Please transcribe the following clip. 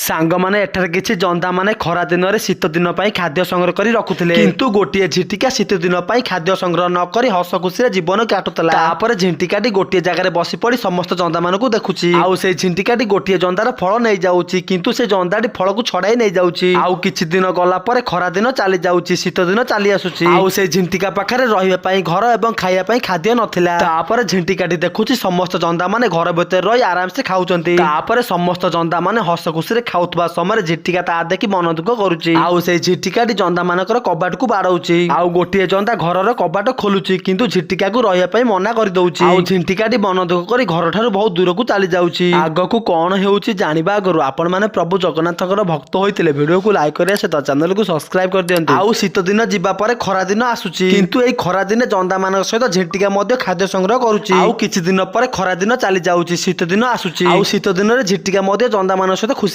ସାଙ୍ଗମାନେ, ଏଠାରେ କିଛି ଜନ୍ଦାମାନେ ଖରା ଦିନରେ ଶୀତ ଦିନ ପାଇଁ ଖାଦ୍ୟ ସଂଗ୍ରହ କରି ରଖୁଥିଲେ। କିନ୍ତୁ ଗୋଟିଏ ଝିଟିକା ଶୀତ ଦିନ ପାଇଁ ଖାଦ୍ୟ ସଂଗ୍ରହ ନ କରି ହସ ଖୁସିରେ ଜୀବନ କାଟୁଥିଲା। ତାପରେ ଝିଣ୍ଟିକାଟି ଗୋଟିଏ ଜାଗାରେ ବସି ପଡି ସମସ୍ତ ଜନ୍ଦାମାନଙ୍କୁ ଦେଖୁଛି। ଆଉ ସେଇ ଝିଣ୍ଟିକାଟି ଗୋଟିଏ ଜନ୍ଦାର ଫଳ ନେଇଯାଉଛି, କିନ୍ତୁ ସେ ଜନ୍ଦାଟି ଫଳକୁ ଛଡାଇ ନେଇଯାଉଛି। ଆଉ କିଛି ଦିନ ଗଲା ପରେ ଖରା ଦିନ ଚାଲି ଯାଉଛି, ଶୀତ ଦିନ ଚାଲି ଆସୁଛି। ଆଉ ସେଇ ଝିଣ୍ଟିକା ପାଖରେ ରହିବା ପାଇଁ ଘର ଏବଂ ଖାଇବା ପାଇଁ ଖାଦ୍ୟ ନଥିଲା। ତାପରେ ଝିଣ୍ଟିକାଟି ଦେଖୁଛି, ସମସ୍ତ ଜନ୍ଦାମାନେ ଘର ଭିତରେ ରହି ଆରାମସେ ଖାଉଛନ୍ତି। ତାପରେ ସମସ୍ତ ଜନ୍ଦାମାନେ ହସ ଖୁସିରେ ଖାଉଥିବା ସମୟରେ ଝିଟିକା ତାହା ଦେଖି ମନ ଦୁଃଖ କରୁଛି। ଆଉ ସେଇ ଝିଟିକାଟି ଜନ୍ଦା ମାନଙ୍କର କବାଟକୁ ବାଡଉଛି। ଆଉ ଗୋଟିଏ ଜନ୍ଦା ଘରର କବାଟ ଖୋଲୁଛି, କିନ୍ତୁ ଝିଟିକାକୁ ରହିବା ପାଇଁ ମନା କରିଦଉଛି। ଆଉ ଝିଣ୍ଟିକାଟି ମନ ଦୁଃଖ କରି ଘରଠାରୁ ବହୁତ ଦୂରକୁ ଚାଲି ଯାଉଛି। ଆଗକୁ କଣ ହେଉଛି ଜାଣିବା ଆଗରୁ ଆପଣମାନେ ପ୍ରଭୁ ଜଗନ୍ନାଥଙ୍କର ଭକ୍ତ ହୋଇଥିଲେ ଭିଡିଓକୁ ଲାଇକ୍ କରିବା ସହିତ ଚ୍ୟାନେଲକୁ ସବସ୍କ୍ରାଇବ କରିଦିଅନ୍ତୁ। ଆଉ ଶୀତ ଦିନ ଯିବା ପରେ ଖରା ଦିନ ଆସୁଛି, କିନ୍ତୁ ଏଇ ଖରା ଦିନେ ଜନ୍ଦା ମାନଙ୍କ ସହିତ ଝିଣ୍ଟିକା ମଧ୍ୟ ଖାଦ୍ୟ ସଂଗ୍ରହ କରୁଛି। ଆଉ କିଛି ଦିନ ପରେ ଖରା ଦିନ ଚାଲି ଯାଉଛି, ଶୀତ ଦିନ ଆସୁଛି। ଆଉ ଶୀତ ଦିନରେ ଝିଟିକା ମଧ୍ୟ ଜନ୍ଦା ମାନଙ୍କ ସହିତ ଖୁସିରେ